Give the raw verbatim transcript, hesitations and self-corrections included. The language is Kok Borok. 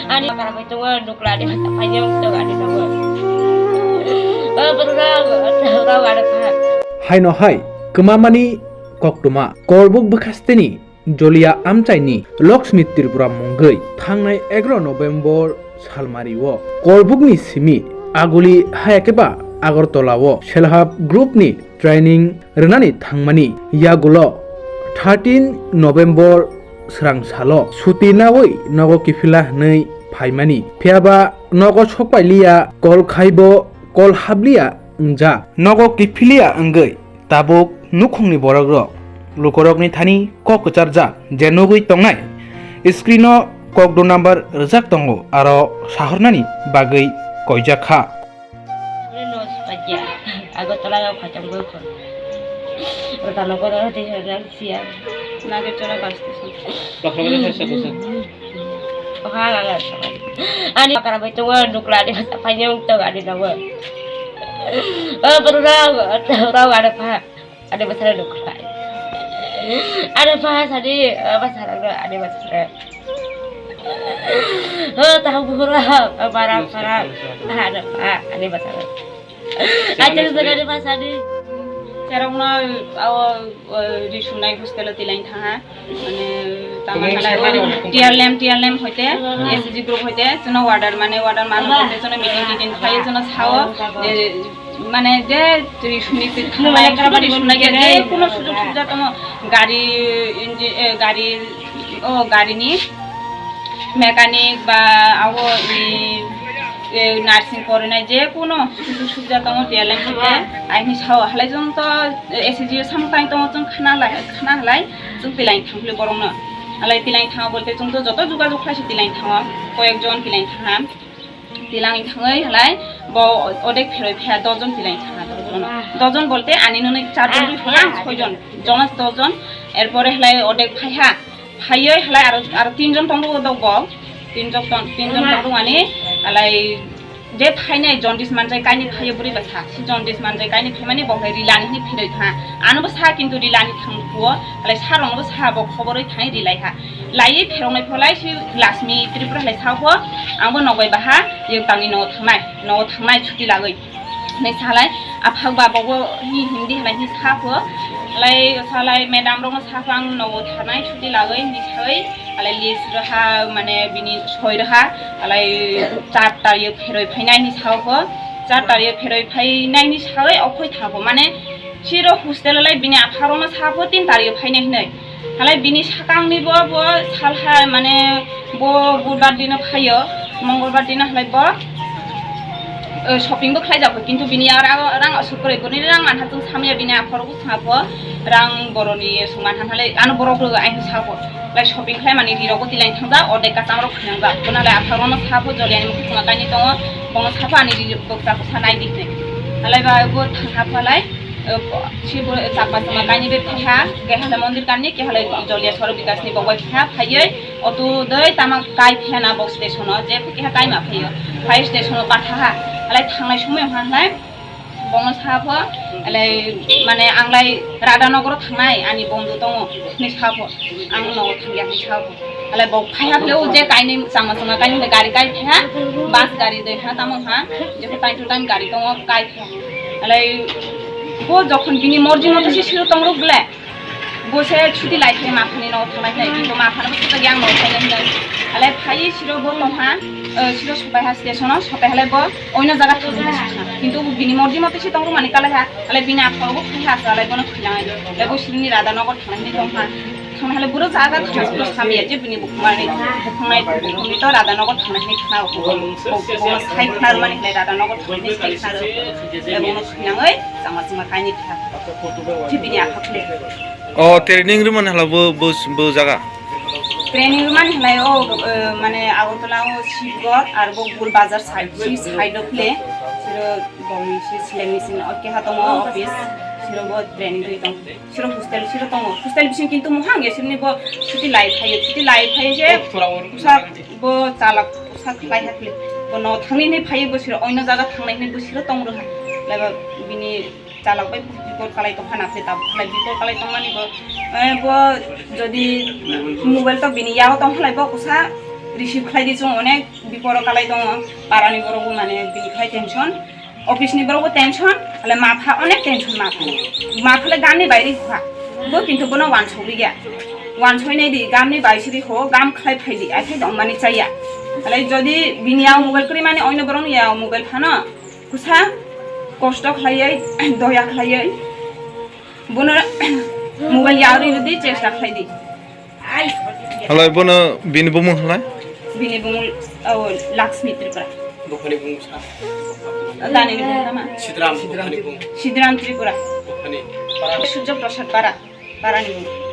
Ani para bai tongo nukla de hata paiyong to ani tongo. O bro rok, rok ani pa. Haino hai kwmamani koktwma Korbuk bwkhasteni Jolia amchaini Lakshmi Tripura mungwi thangnai egaroh November salmario Korbukni simi Aguli hayakeba Agartala o Self Help Group ni training rwnani thangmani yagulo thirteen November swrang salo suti nawi nogo kiphila hwnwi phaimani. Phiyaba nogo sokpailiya, kol khaibo kol habliya wngjak. Nogo kiphiliya wngwi tabuk nukhungni borokrok lukurokni thani kok kwcharjak je nugwi tongnai screen o kok do number rwjak tongo, aro sahornani bagwi koijak kha. Ore no paja. Agartala o khatam go ko. Rota no ko ro de na sia. Nagartala bus station. Oha ga ga. Ani para bai tongo nukla de hata paiyong to ani tongo. O bro rok, rok ani pa. Ani bwsarok nukla. Ani pa sadi, bwsarok ani bwsarok. O tahu bura, bara para. Ani pa, ani bwsarok. Acha jaga ni bwsadi. Cherokno awo, o, risunai hostel o tilain thaha. Mane, tama halai o T R L M, T R L M hoite, S G group hoite, jono order, mane, order mano hoite, jono meeting titing khai, jono sao, je, mane, je, twi suni twi khalai, jono ri sunai je, je kuno sujog subida tongo, gari, inji-, eh, gari, o, gari ni mechanic ba abo, i, eh, nursing porinai, je kuno sujog subida tongo, T R L M hoite, aini sao, halai jono to, eh, S G samung tang tongo, chwng khana lai, khana halai. Chwng tilain thangphili borokno. Alai tilain thango bolte chwng to joto jogajog khlaisi tilain thango. Koyek jon tilain thango. Tilain thangwi halai bo odek pheroi phaiya dojon tilain thango, dojon. Dojon bolte ani nwnwi charjon twi phaiya, ang soijon. Jonas dojon. Erpore halai odek phaiha. Phaiwi halai aro, aro tinjon tongdo dok bo. Tinjon tong, tinjon tongdo ani alai Je phainai jaundice manjai kainwi phaiyo bwrwi ba sa, si jaundice manjai kainwi phaimani bo hai rilani hwnwi phirwi tha. Ano bo sa kintu rilani thang phuo, halai sa rokno bo sa bo khoborwi thangwi rilai ha. Laiwi pheroknai pholai si Lakshmi Tripura halai sa phuo, ang bo nok bai baha, yeng tangwi nogo thangnai, nogo thangnai chuti lagwi. Hwnwi salai, aphak ba bo bo hi hindi halai hwnwi sa phuo, halai salai madam rokno sa phuo ang nogo thangnai chuti lagwi hwnwi sawi, Alai list rwha, mane bini soi rwha, alai char tarik pheroi phainai ni sao pho, char tarik pheroi phainai ni sawi okhoi tha pho, mane siro hostel alai bini apha rokno sa pho tin tarik phainai hinoi. Alai bini sakang ni bo, bo salha, mane bo budbar dino phaio, mongolbar dino halai bo, eh, shopping bo khlai jago, kintu bini ar-, rang asuk kwrwi, bini rang manha chwng samya, bini aphor bo swnga pho, rang boroni sungman han halai, ano borok rwgo, aini sa pho, lai shopping khlai mani ri rok bo tilai thang jak, ordek kacham rok khnang jak, bono lai aphor no sa pho, joli ani mukhusungo kainwi tongo, bono sa pho ani ri bwkcha bwsa nai di hinwi. Halai ba bo thang ha pho lai, eh, si bo chakma chwngma kainwi bai phai ha, keha le mondir kanni, keha le jolia soro bikas ni bok bai phai ha, phaiwi, Auto doi tama kai phiyana bo station o, je phi keha kai ma phaio. Phai station o patha ha. Alai thangnai somoi ha halai bono sa pho, alai mane ang lai Radhanagar o thangnai, ani bondhu tongo, hinwi sa pho. Ang nogo thangya hinwi sa pho. Alai bo phai ha phle o je kainwi chama chama kainwi gari kai phi ha, bus gari doi ha tamo ha, je pho time to time gari tongo kai phi ha. Alai bo jokhon bini morji moto se siro tong rok ble. Bo se chuti lai khe ma phani no thangnai hinai, bo ma phani bo chuti yang no thangnai hinai. Alai phai siro bo tong ha, eh, siro sopai ha station o, sopai halai bo oino jaga thangnai hinai sakha. Kintu bini morji mote se tong rwmani kalai ha, alai bini aphor bo phai ha, alai bono khwlai. Alai bo sini Radhanagar thangnai hinai tong ha. Thangnai halai buro jaga thangnai buro samya je bini bukhumani, bukhumnai, bukhumni to Radhanagar thangnai hinai khna rw. Bo, bo sai khna rwmani hinai Radhanagar thangnai hinai sai khna rw. Alai bono khwlai, chama chama kainwi kha. Chibini aphakle. O training rwmani hala bo, bo, bo jaga? Training rwmani halai o, eh, mane Agartala o Shibgor ar bo Gul Bazar side, si side o khle. Siro bongni si silai machine o keha tongo office. Siro bo training rwi tong. Siro hostel siro tongo. Hostel bising kintu mohang ya sirni bo chuti lai phaio. Chuti lai phaio je usa bo chalak usa lai hakle. Bo no thangni ne phaio bo siro oino jaga thangnai ne bo siro tong rwha. Laiba bini Chalok bai bipor kalai tong phana khe tabuk khlai bipor kalai tongmani bo, eh, bo jodi mobile to bini yago tong khlai bo kwsa Receive khlai di, chwng onek biporo kalai tongo, parani borok bo mane bini khai tension, office ni borok bo tension, ale matha onek tension matha. Matha le gamni bairi kha. Bo kintu bono wansogwi ya. Wansoi nai di, gamni baisiri ho, gam khlai phai di, akhai dong mani chaya. Ale jodi bini ya mobile kri mani oino borok ya mobile phano, kusa kosto khlaiwi, doya khlaiwi. Bono mobile ya ri di, chesta khlai di. Halai bono bini bumung halai? Bini bumung, oh, Lakshmi Tripura. Buphani bumung sa. Dani ni bumung tama? Sidram, buphani bumung. Sidram Tripura. Buphani. Surya Prasad Para. Para ni bumung.